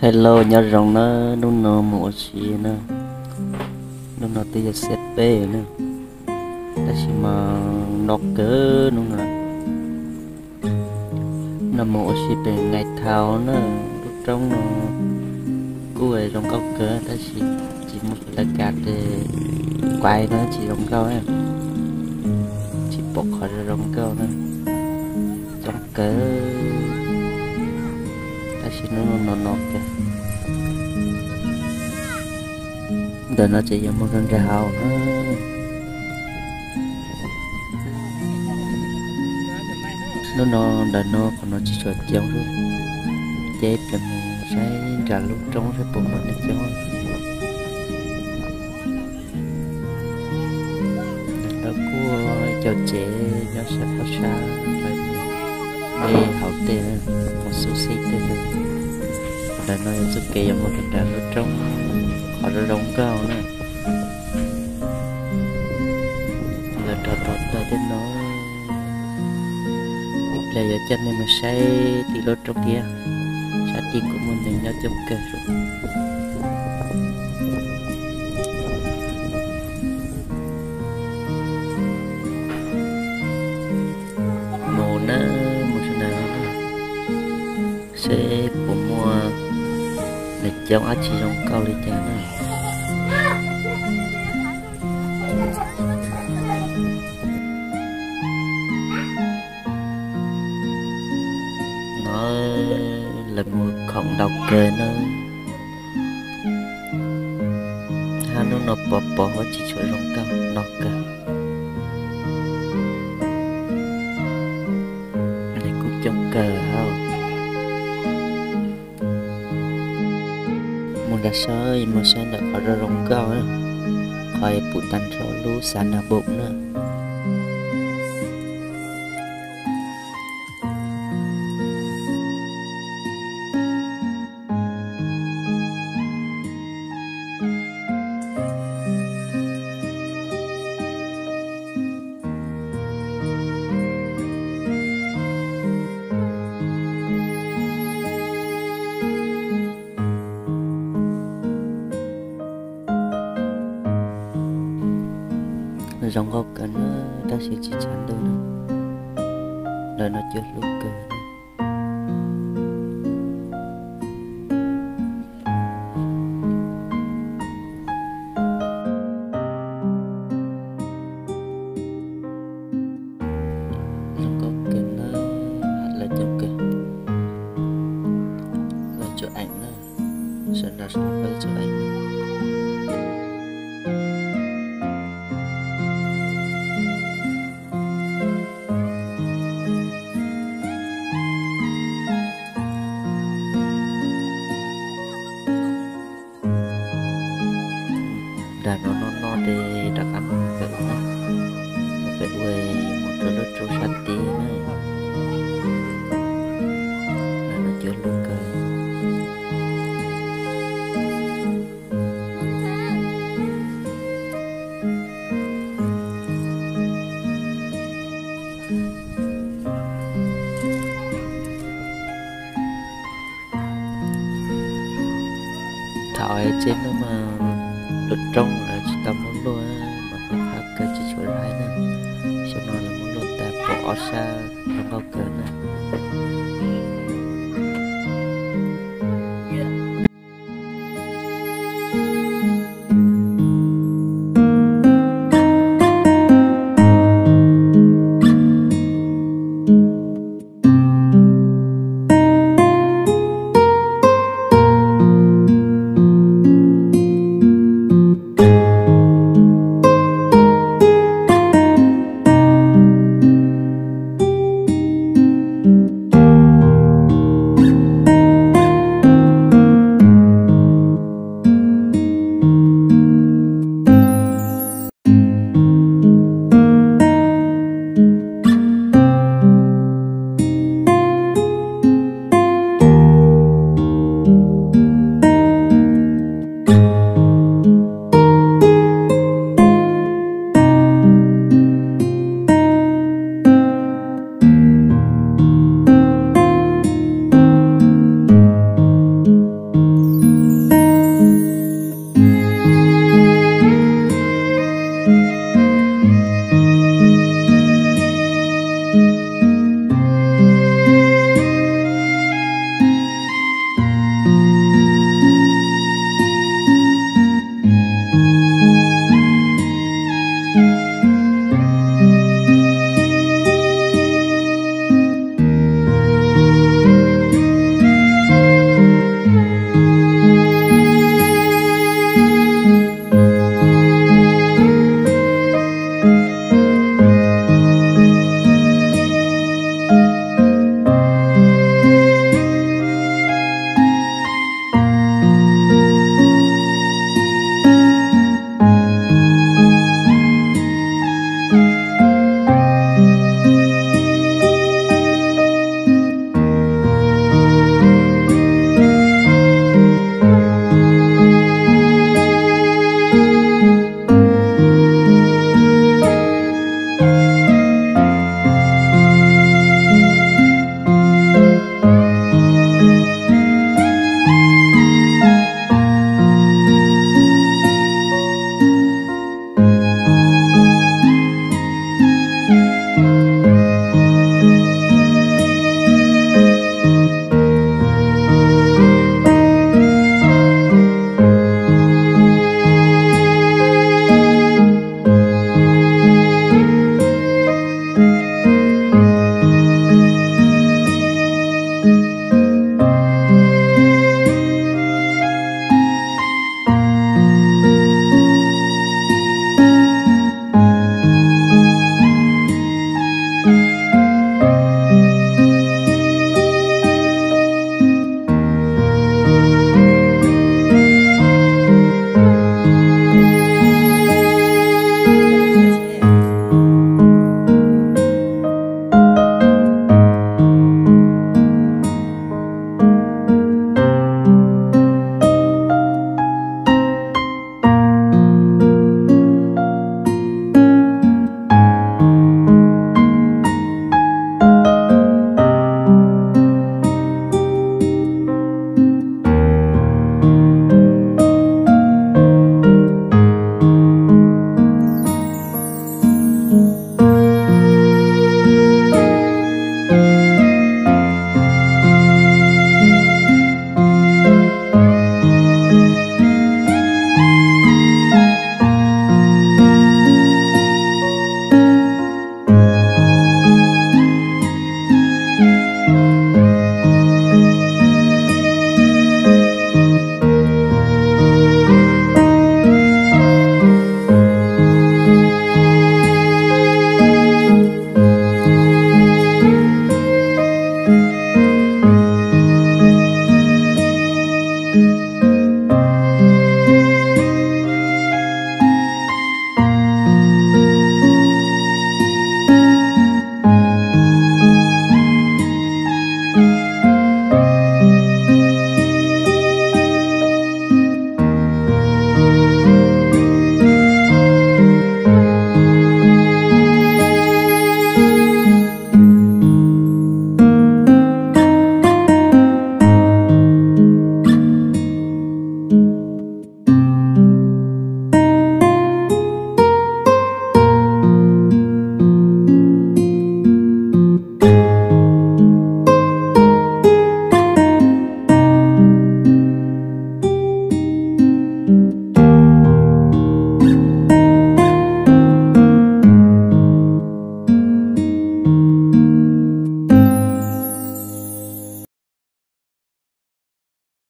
Hello, nyob zoo na, hnub no mus ua si na. Hnub no twb yog xiab peb na, tab sis mas no kawg hnub no. No mus ua si pem Ngais Thau na, lub roob no kuj zoo nkauj kawg tab sis tsis muaj lawv kav ces kuav no tsis zoo nkauj, tsis pom qhov zoo nkauj na. Coob kawg, tab sis hnub no no kawg. Ntawm no ces yuav mus rau nram haus na. Hnub no ntawm no qhov no tsis tshua coob, ces peb mus saib nram lub roob saib puas muaj neeg coob. Ntawm no kuj ib co tsev nyob sab pob sab, dej hauv tej, mus xub xib tej. Ntawm no yog txoj kev yuav mus rau nram lub roob, qhov zoo zoo nkauj na. Lawv rov rov tawm tej no. Ib pliag yuav coj nej mus saib tim lub roob thiab, sab tid kuj muaj neeg nyob coob kawg. Mus na, mus sab nraud seb puas muaj neeg coob dab tsi zoo nkauj li cas na. No lawv mus khoom ntau kawg na. Hab hnub no pos pos huab tsis tshua zoo nkauj no kawg. Neeg kuj coob kawg hab. Mus nram sab, mus saib ntawm qhov zoo zoo nkauj, qhov pum tag nrho lub xav nas npoom na. Zoo nkauj kawg na, tab sis tsis tshav ntuj na. Lawv no cua hlub kawg. Zoo nkauj kawg na, lawv coob kawg. Lawv chụp ảnh na, sawv daws sawv daws pab chụp ảnh. Nram no no no ces rov qab mus pem na, mus pem ua mus rau lub roob sab tid na. Nram no cua hlub kawg. Thaum tsev neeg mas lub roob lawv tsis tau muab luaj, mas qab qab kawg tsis tshua laib na. Xyoo no lawv muab luaj tag pom ob sab zoo nkauj kawg na.